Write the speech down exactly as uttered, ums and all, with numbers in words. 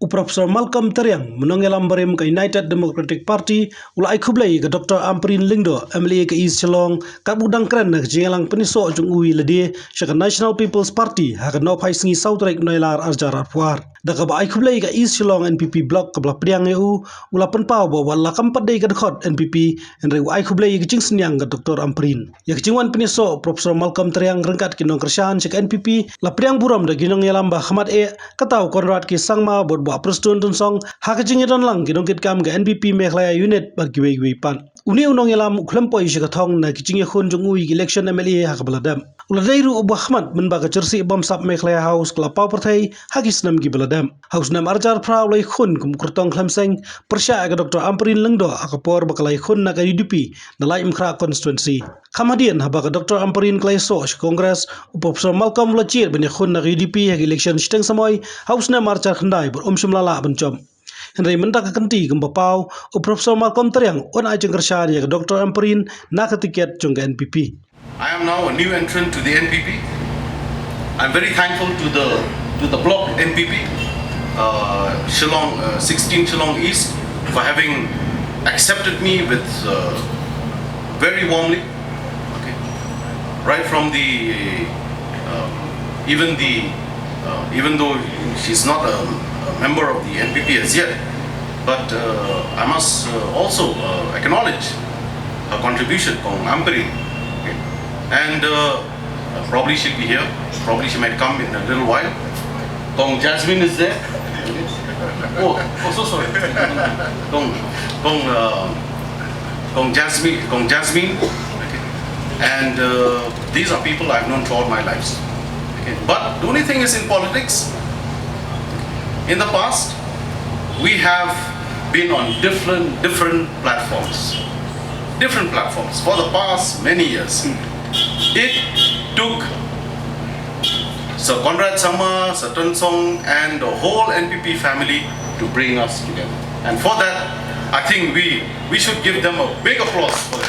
Professor Malcolm Tariang, mynongïalam barim ka United Democratic Party, u la ai khublei ïa ka Doctor Ampareen Lyngdoh, M L A ka East Shillong, katba u dang kren na ka jingïalang pynïasoh jong u ïa lade sha ka National People's Party ha ka nohphai sngi saw tarik Nailar arhajar arphew ar. Da kaba ai khublei ïa ka East Shillong N P P Block kaba la pdiang ïa u, u la pynpaw ba wat la kam pat dei ka dkhot N P P, hynrei u ai khublei ïa ka jingsngewbha ka Doctor Ampareen. Ïa ka jingwan pynïasoh Professor Malcolm Tariang ryngkat ki nongkyrshan sha ka N P P la pdiang burom da ki nongïalam ba khmat eh, kata u Conrad K Sangma bad Bah Prestone Tynsong ha ka jingïadon lang ki nongkitkam ka N P P Meghalaya Unit bad kiwei kiwei pat. Une u nongïalam u khlem poi sha ka thong na ki jingïakhun jong u ïa ka election M L A ha kaba la dep. U la dei ruh uba khmat mynba ka jersey bamsap Meghalaya House ka la paw pyrthei ha ki snem kiba la dep. Ha u snem arhajar phra u la ïakhun kum u kyrtong khlem seng pyrshah ïa ka Doctor Ampareen Lyngdoh ha ka por ba ka la ïakhun na ka U D P na Laitumkhrah constituency. Kham hadien haba ka Doctor Ampareen ka la ïasoh sha Congress, u Professor Malcolm u la jied ban ïakhun na ka U D P ha ka election shiteng samoi ha u snem arhajar khyndai bad um shym la lah ban jop. Hynrei mynta ka kynti kumba paw, u Professor Malcolm Tariang un ai jingkyrshan ïa ka Doctor Ampareen na ka tiket jong ka N P P. I am now a new entrant to the N P P. I'm very thankful to the to the bloc N P P, uh, Shillong, uh, sixteen Shillong East, for having accepted me with uh, very warmly. Okay, right from the um, even the uh, even though she's not a, a member of the N P P as yet, but uh, I must uh, also uh, acknowledge her contribution, Kong Ampareen. Okay. And uh, uh, probably she'll be here. Probably she might come in a little while. Kong Jasmine is there. Oh, oh, so sorry. Kong, Kong, uh, Kong Jasmine, Kong Jasmine. Okay. And uh, these are people I've known throughout my lives. Okay. But the only thing is, in politics, in the past, we have been on different different platforms, different platforms for the past many years. It took Sir Conrad Sangma, Sir Tynsong, and the whole N P P family to bring us together. And for that, I think we we should give them a big applause for that.